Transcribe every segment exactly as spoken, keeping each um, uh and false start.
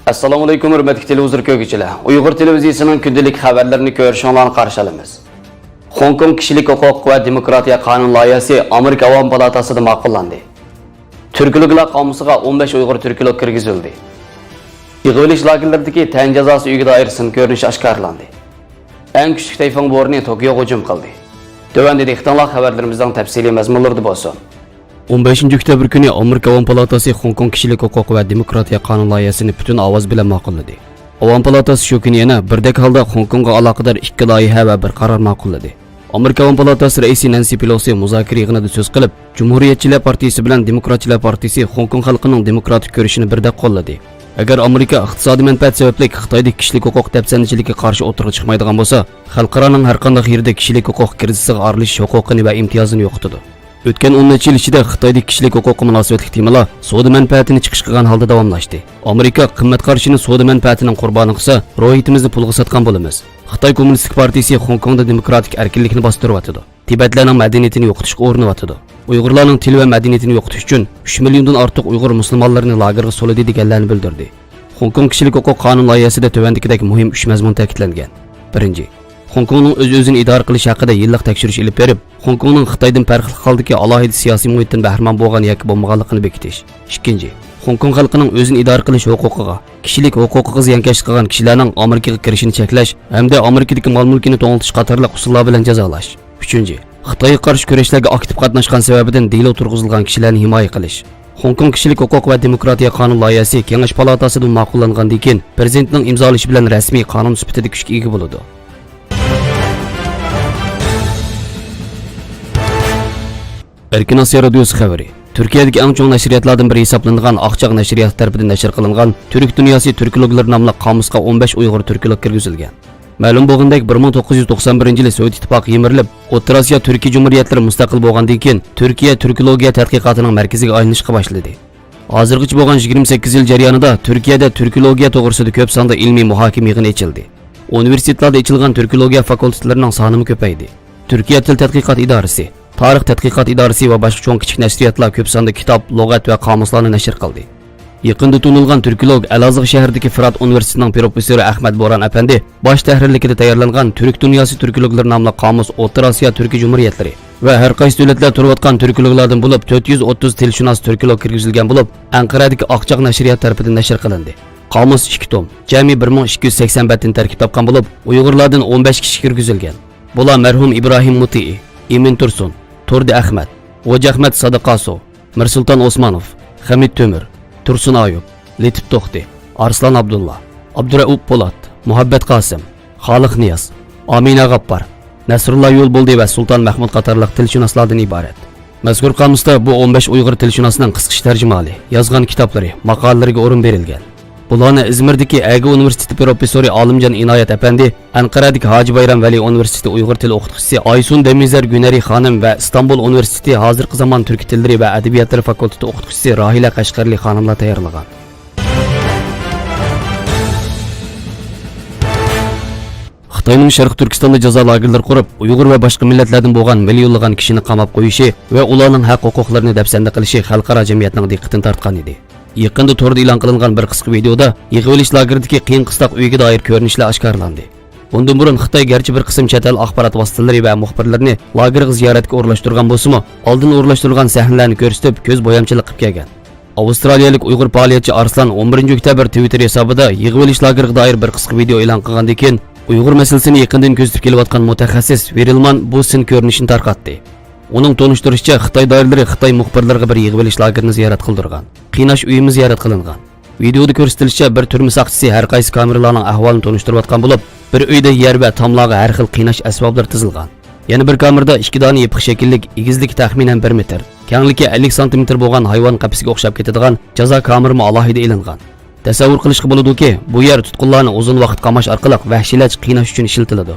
ئەسسالامۇئەلەيكۇم، ھۆرمەتلىك تېلېۋىزور كۆرگۈچىلەر. ئۇيغۇر تېلېۋىزىيىسىنىڭ كۈندىلىك خەۋەرلىرىنى كۆرۈشۈڭلارنى قارشى ئالىمىز. خوڭكوڭ كىشىلىك ھوقۇق ۋە دېموكراتىيە قانۇن لايىھەسى ئامېرىكا ئاۋام پالاتاسىدا ماقۇللاندى. تۈركولوگلار قامۇسىغا ئون بەش ئۇيغۇر تۈركولوگ كىرگۈزۈلدى. يىغىۋېلىش لاگېرلىرىدىكى تەن جازاسى ئۆيىگە دائىر سىن كۆرۈنۈشى ئاشكارىلاندى. ئەڭ كۈچلۈك تەيفۇڭ بورىنى توكيوغا ھۇجۇم قىلدى. تۆۋەندە دىققىتىڭلار خەۋەرلىرىمىزنىڭ تەپسىلىي مەزمۇنلىرىدا بولسۇن. ئون بەشىنچى ئۆكتەبىر كۈنى ئامېرىكا ئاۋام پالاتاسى خوڭكوڭ كىشىلىك ھوقۇق ۋە دېموكراتىيە قانۇن لايىھەسىنى پۈتۈن ئاۋاز بىلەن ماقۇللىدى. ئاۋام پالاتاسى شۇ كۈنى يەنە بىردەك ھالدا خوڭكوڭغا ئالاقىدار ئىككى لايىھە ۋە بىر قارار ماقۇللىدى. ئامېرىكا ئاۋام پالاتاسى رەئىسى نەنسى پېلوسى مۇزاكىرە يىغىنىدا سۆز قىلىپ، جۇمھۇرىيەتچىلەر پارتىيىسى بىلەن دېموكراتچىلار پارتىيىسى خوڭكوڭ خەلقىنىڭ دېموكراتىك كۈرىشىنى بىردەك قوللىدى. ئەگەر ئامېرىكا ئىقتىسادىي مەنپەئەت سەۋەبلىك خىتايدىكى كىشىلىك ھوقۇق دەپسەندىچىلىكىگە قارشى ئوتتۇرىغا چىقمايدىغان بولسا، خەلقئارانىڭ ھەرقانداق يېرىدە كىشىلىك ھوقۇق كىرىزىسىغا ئارىلىشىش ھوقۇقىنى ۋە ئىمتىيازىنى يوقىتىدۇ. ئۆتكەن ئون نەچچە يىل ئىچىدە خىتايدىكى كىشىلىك ھوقۇققا مۇناسىۋەتلىك تېمىلار سودا مەنپەئەتىنى چىقىش قىلغان ھالدا داۋاملاشتى. ئامېرىكا قىممەت قارىشىنى سودا مەنپەئەتىنىڭ قۇربانى قىلسا، روھىيىتىمىزنى پۇلغا ساتقان بولىمىز. خىتاي كوممۇنىستىك پارتىيىسى خوڭكوڭدا دېموكراتىك ئەركىنلىكنى باستۇرۇۋاتىدۇ. تىبەتلەرنىڭ مەدەنىيىتىنى يوقىتىشقا ئۇرۇنۇۋاتىدۇ. ئۇيغۇرلارنىڭ تىلى ۋە مەدەنىيىتىنى يوقىتىش ئۈچۈن ئۈچ مىليوندىن ئارتۇق ئۇيغۇر مۇسۇلمانلىرىنى لاگېرغا سولىدى دېگەنلەرنى بىلدۈردى. خوڭكوڭ كىشىلىك ھوقۇق قانۇن لايىھەسىدە تۆۋەندىكىدەك مۇھىم ئۈچ مەزمۇن تەكىتلەنگەن. بىرىنچى، خوڭكوڭنىڭ ئۆز-ئۆزىنى ئىدارە قىلىش ھەققىدە يىللىق تەكشۈرۈش ئېلىپ بېرىپ، خوڭكوڭنىڭ خىتايدىن پەرقلىق ھالدىكى ئالاھىدە سىياسىي مۇھىتتىن بەھرىمەن بولغان ياكى بولمىغانلىقىنى بېكىتىش. ئىككىنچى، خوڭكوڭ خەلقىنىڭ ئۆزىنى ئىدارە قىلىش ھوقۇقىغا، كىشىلىك ھوقۇقىغا زىيانكەشلىك قىلغان كىشىلەرنىڭ ئامېرىكىغا كىرىشىنى چەكلەش ھەمدە ئامېرىكىدىكى مال-مۈلكىنى توڭلىتىش قاتارلىق ئۇسۇللار بىلەن جازالاش. ئۈچىنچى، خىتايغا قارشى كۈرەشلەرگە ئاكتىپ قاتناشقان سەۋەبىدىن دېلو تۇرغۇزۇلغان كىشىلەرنى ھىمايە قىلىش. خوڭكوڭ كىشىلىك ھوقۇق ۋە دېموكراتىيە قانۇن لايىھەسى كېڭەش پالاتاسىدىن ماقۇللانغاندىن كېيىن، پىرېزىدېنتنىڭ ئىمزالىشى بىلەن رەسمىي قانۇن سۈپىتىدە كۈچكە ئىگە بولىدۇ. ئەركىن ئاسىيا رادىيوسى خەۋىرى. تۈركىيەدىكى ئەڭ چوڭ نەشرىياتلاردىن بىرى ھېسابلىنىدىغان ئاقچاق نەشرىياتى تەرىپىدىن نەشر قىلىنغان تۈرك دۇنياسى تۈركولوگلىرى ناملىق قامۇسقا ئون بەش ئۇيغۇر تۈركولوگ كىرگۈزۈلگەن. مەلۇم بولغىنىدەك، بىر مىڭ توققۇز يۈز توقسان بىرىنچى يىلى سوۋېت ئىتتىپاقى يىمىرىلىپ، ئوتتۇرا ئاسىيا تۈركىي جۇمھۇرىيەتلىرى مۇستەقىل بولغاندىن كېيىن، تۈركىيە تۈركولوگىيە تەتقىقاتىنىڭ مەركىزىگە ئايلىنىشقا باشلىدى. ھازىرغىچە بولغان يىگىرمە سەككىز يىل جەريانىدا تۈركىيەدە تۈركولوگىيە توغرىسىدا كۆپ ساندا ئىلمىي مۇھاكىمە يىغىنى ئېچىلدى. ئۇنىۋېرسىتېتلاردا ئېچىلغان تۈركولوگىيە فاكۇلتېتلىرىنىڭ سانىمۇ كۆپەيدى. تۈركىيە تىل تەتقىقات ئىدارىسى، تارىخ تەتقىقات ئىدارىسى ۋە باشقا چوڭ-كىچىك نەشرىياتلار كۆپ ساندا كىتاب، لۇغەت ۋە قامۇسلارنى نەشر قىلدى. يېقىندا تونۇلغان تۈركولوگ ئەلئازىغ شەھىرىدىكى فىرات ئۇنىۋېرسىتېتىنىڭ پروفېسسورى ئەخمەت بوران ئەپەندى باش تەھرىرلىكىدە تەييارلانغان تۈرك دۇنياسى تۈركولوگلىرى ناملىق قامۇس ئوتتۇرا ئاسىيا تۈركىي جۇمھۇرىيەتلىرى ۋە ھەر قايسى دۆلەتلەر تۇرۇۋاتقان تۈركولوگلاردىن بولۇپ تۆت يۈز ئوتتۇز تىلشۇناس تۈركولوگ كىرگۈزۈلگەن بولۇپ، ئەنقەرەدىكى ئاقچاق نەشرىيات تەرىپىدىن نەشر قىلىندى. قامۇس ئىككى توم، جەمئىي بىر مىڭ ئىككى يۈز سەكسەن بەتتىن تەركىب تاپقان بولۇپ، ئۇيغۇرلاردىن ئون بەش كىشى كىرگۈزۈلگەن. بۇلار مەرھۇم ئىبراھىم مۇتىئى، ئىمىن تۇرسۇن، تۇردى ئەخمەت، ھوجا ئەخمەت سادىقاسوۋ، مىرسۇلتان ئوسمانوف، خەمىت تۆمۈر، تۇرسۇن ئايۇپ، لېتىپ توختى، ئارسلان ئابدۇللا، ئابدۇرەئۇپ پولات، مۇھەببەت قاسىم، خالىق نىياز، ئامىنە غاپپار، نەسرۇللا يولبولدى ۋە سۇلتان مەھمۇد قاتارلىق تىلشۇناسلاردىن ئىبارەت. مەزكۇر قامۇستا بۇ ئون بەش ئۇيغۇر تىلشۇناسنىڭ قىسقىچە تەرجىمىھالى، يازغان كىتابلىرى، ماقالىلىرىگە ئورۇن بېرىلگەن. بۇلارنى ئىزمىردىكى ئەگە ئۇنىۋېرسىتېتى پروفېسسورى ئالىمجان ئىنايەت ئەپەندى، ئەنقەرەدىكى ھاجى بايرام ۋەلى ئۇنىۋېرسىتېتى ئۇيغۇر تىلى ئوقۇتقۇچىسى ئايسۇن دەمىزەر گۈنەرى خانىم ۋە ئىستانبۇل ئۇنىۋېرسىتېتى ھازىرقى زامان تۈركىي تىللىرى ۋە ئەدەبىياتلىرى فاكۇلتېتى ئوقۇتقۇچىسى راھىلە قەشقەرلى خانىملار تەييارلىغان. خىتاينىڭ شەرقىي تۈركىستاندا جازا لاگېرلىرى قۇرۇپ، ئۇيغۇر ۋە باشقا مىللەتلەردىن بولغان مىليونلىغان كىشىنى قاماپ قويۇشى ۋە ئۇلارنىڭ ھەق-ھوقۇقلىرىنى دەپسەندە قىلىشى خەلقئارا جەمئىيەتنىڭ دىققىتىنى تارتقان ئىدى. يېقىندا توردا ئېلان قىلىنغان بىر قىسقا ۋىدېئودا يىغىۋېلىش لاگېرىدىكى قىيىن قىستاق ئۆيگە دائىر كۆرۈنۈشلەر ئاشكارىلاندى. بۇندىن بۇرۇن خىتاي گەرچە بىر قىسىم چەت ئەل ئاخبارات ۋاسىتىلىرى ۋە مۇخبىرلىرىنى لاگېرغا زىيارەتكە ئورۇنلاشتۇرغان بولسىمۇ، ئالدىن ئورۇنلاشتۇرۇلغان سەھنىلەرنى كۆرسىتىپ، كۆز بويامچىلىق قىلىپ كەلگەن. ئاۋسترالىيەلىك ئۇيغۇر پائالىيەتچى ئارسلان ئون بىرىنچى ئۆكتەبىر تىۋىتتېر ھېسابىدا يىغىۋېلىش لاگېرىغا دائىر بىر قىسقا ۋىدېئو ئېلان قىلغاندىن كېيىن، ئۇيغۇر مەسىلىسىنى يېقىندىن كۆزىتىپ كېلىۋاتقان مۇتەخەسسىس ۋېرىلمان بۇ سىن كۆرۈنۈشىنى تارقاتتى. ئۇنىڭ تونۇشتۇرۇشىچە، خىتاي دائىرىلىرى خىتاي مۇخبىرلىرىغا بىر يىغىۋېلىش لاگېرىنى زىيارەت قىلدۇرغان. قىيناش ئۆيىمۇ زىيارەت قىلىنغان. ۋىدېئودا كۆرسىتىلىشىچە، بىر تۈرمە ساقچىسى ھەر قايسى كامېرىلارنىڭ ئەھۋالىنى تونۇشتۇرۇۋاتقان بولۇپ، بىر ئۆيدە يەر ۋە تاملارغا ھەر خىل قىيناش ئەسۋابلىرى تىزىلغان. يەنە بىر كامېردا ئىككى دانە يېپىق شەكىللىك، ئېگىزلىكى تەخمىنەن بىر مېتىر، كەڭلىكى ئەللىك سانتىمېتىر بولغان ھايۋان قەپىسىگە ئوخشاپ كېتىدىغان جازا كامېرىمۇ ئالاھىدە ئېلىنغان. تەسەۋۋۇر قىلىشقا بولىدۇكى، بۇ يەر تۇتقۇنلارنى ئۇزۇن ۋاقىت قاماش ئارقىلىق ۋەھشىيلەرچە قىيناش ئۈچۈن ئىشلىتىلىدۇ.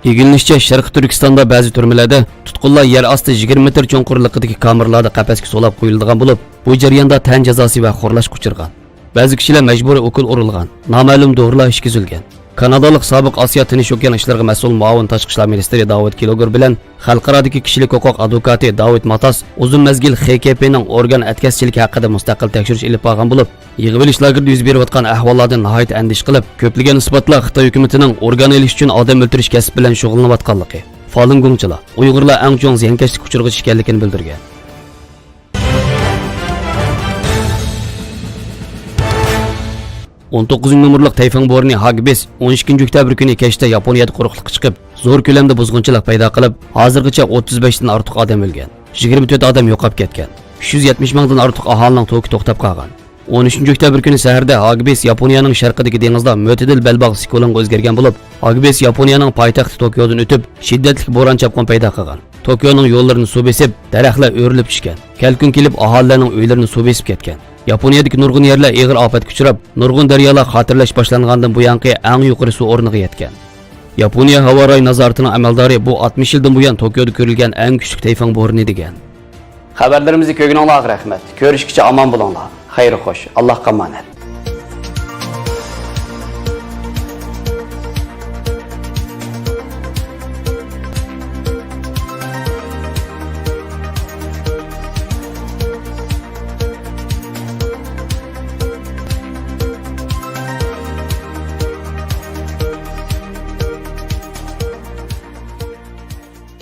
ئىگىلىنىشىچە، شەرقىي تۈركىستاندا بەزى تۈرمىلەردە تۇتقۇنلار يەر ئاستى يىگىرمە مېتىر چوڭقۇرلۇقىدىكى كامېرلاردا قەپەسكە سولاپ قويۇلىدىغان بولۇپ، بۇ جەرياندا تەن جازاسى ۋە خورلاشقا ئۇچرىغان. بەزى كىشىلەر مەجبۇرىي ئوكۇل ئۇرۇلغان، نامەلۇم دورىلار ئىچكۈزۈلگەن. كانادالىق سابىق ئاسىيا تىنچ ئوكيان ئىشلىرىغا مەسئۇل مۇئاۋىن تاشقى ئىشلار مىنىستىرى داۋىد كىلوگر بىلەن خەلقئارادىكى كىشىلىك ھوقۇق ئادۋوكاتى داۋىد ماتاس ئۇزۇن مەزگىل خې كې پېنىڭ ئورگان ئەتكەسچىلىكى ھەققىدە مۇستەقىل تەكشۈرۈش ئېلىپ بارغان بولۇپ، يىغىۋېلىش لاگېرىدا يۈز بېرىۋاتقان ئەھۋاللاردىن ناھايىتى ئەندىشە قىلىپ، كۆپلىگەن ئىسپاتلار خىتاي ھۆكۈمىتىنىڭ ئورگان ئېلىش ئۈچۈن ئادەم ئۆلتۈرۈش كەسپى بىلەن شۇغۇللىنىۋاتقانلىقى، فالۇنگوڭچىلار، ئۇيغۇرلار ئەڭ چوڭ زىيانكەشلىك ئۇچۇرغا ئىكەنلىكىنى بىلدۈرگەن. ئون توققۇزىنچى نومۇرلۇق تەيفېڭ بورىنى ھاگبىس ئون ئىككىنچى ئۆكتەبىر كۈنى كەچتە ياپونىيەدە قۇرۇقلۇققا چىقىپ، زور كۆلەمدە بۇزغۇنچىلىق پەيدا قىلىپ، ھازىرغىچە ئوتتۇز بەشتىن ئارتۇق ئادەم ئۆلگەن، يىگىرمە تۆت ئادەم يوقاپ كەتكەن، ئۈچ يۈز يەتمىش مىڭدىن ئارتۇق ئاھالىنىڭ توكى توختاپ قالغان. ئون ئۈچىنچى ئۆكتەبىر كۈنى سەھەردە ھاگبىس ياپونىيەنىڭ شەرقىدىكى دېڭىزدا مۆتىدىل بەلباغ سىكلونغا ئۆزگەرگەن بولۇپ، ھاگبىس ياپونىيەنىڭ پايتەختى توكيودىن ئۆتۈپ، شىددەتلىك بوران-چاپقۇن پەيدا قىلغان. توكيونىڭ يوللىرىنى سۇ بېسىپ، دەرەخلەر ئۆرۈلۈپ چۈشكەن. كەلكۈن كېلىپ، ئاھالىلەرنىڭ ئۆيلىرىنى سۇ بېسىپ كەتكەن. ياپونىيەدىكى نۇرغۇن يەرلەر ئېغىر ئاپەتكە ئۇچراپ، نۇرغۇن دەريالار خاتىرىلەش باشلانغاندىن بۇيانقى ئەڭ يۇقىرى سۇ ئورنىغا يەتكەن. ياپونىيە ھاۋا رايى نازارىتىنىڭ ئەمەلدارى بۇ ئاتمىش يىلدىن بۇيان توكيودا كۆرۈلگەن ئەڭ كۈچلۈك تەيفېڭ بورىنى دېگەن. خەۋەرلىرىمىزنى كۆرگىنىڭلارغا رەھمەت. كۆرۈشكىچە ئامان بولۇڭلار. خەير خوش. ئاللاھقا ئامانەت.